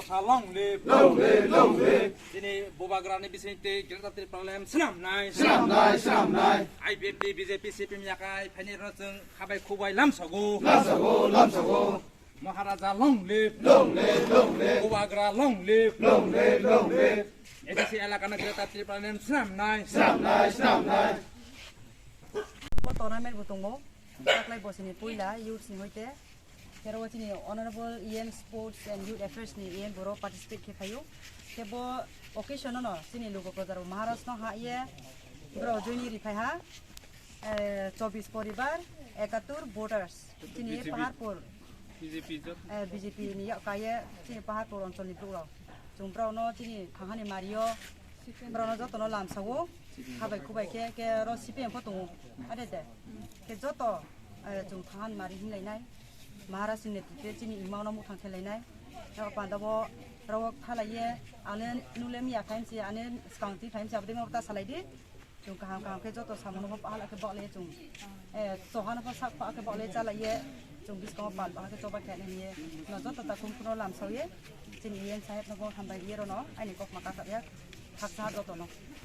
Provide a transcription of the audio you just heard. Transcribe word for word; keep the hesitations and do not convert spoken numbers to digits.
Long live! Long live! Long live! Chini Bubagrani bisingtwi Greater Tipraland swnamnai. Swnamnai, swnamnai. I P F T, B J P, C P M yakai phaini rw chwng khabai khubai lamsogo. Lamsogo, lamsogo. Maharaja long live! Long live! Long live! Bubagra long live! Long live! Long live! A D C elakano Greater Tipraland swnamnai. Swnamnai, swnamnai. Bo tournament bo tongo. Taklai bosini puila youths ni hoite. Kero chini Honorable E M Sports and Youth Affairs ni E M boro participate khe phaio. Khe bo occasion no chini lugo kojar Maharaj no ha ye bro joini ri phai ha. Eh, chobis poribar, ekatur voters. Chini B J P. Paharpur. B J P jot. Eh, B J P ni yak kaye chini Paharpur onchol ni bro. Chung bro no chini thangani mario. Bro no joto no lamsawo. Khabai khubai khe, khe ro C P M pho tongo. Ade de. Khe joto, eh, chung thangan mari hinlainai. Maharaj ni netrite chini imao no muthang khelainai. Ro panda bo ro thalaiye, ane nule miya khaimsi, ane skang ti khaimsi, abdi mo ta salai di. Chung kaham kaham khe joto samono bo pahal khe bokle chung. Eh, chohano bo sak pa khe bokle chalaiye. Chung biskango pal pa khe choba khe hinye. No joto ta kum kuno lamsaoye. Chini yen saheb no bo hambai ye ro no. Aini kok ma kasa ya. Haksa joto no.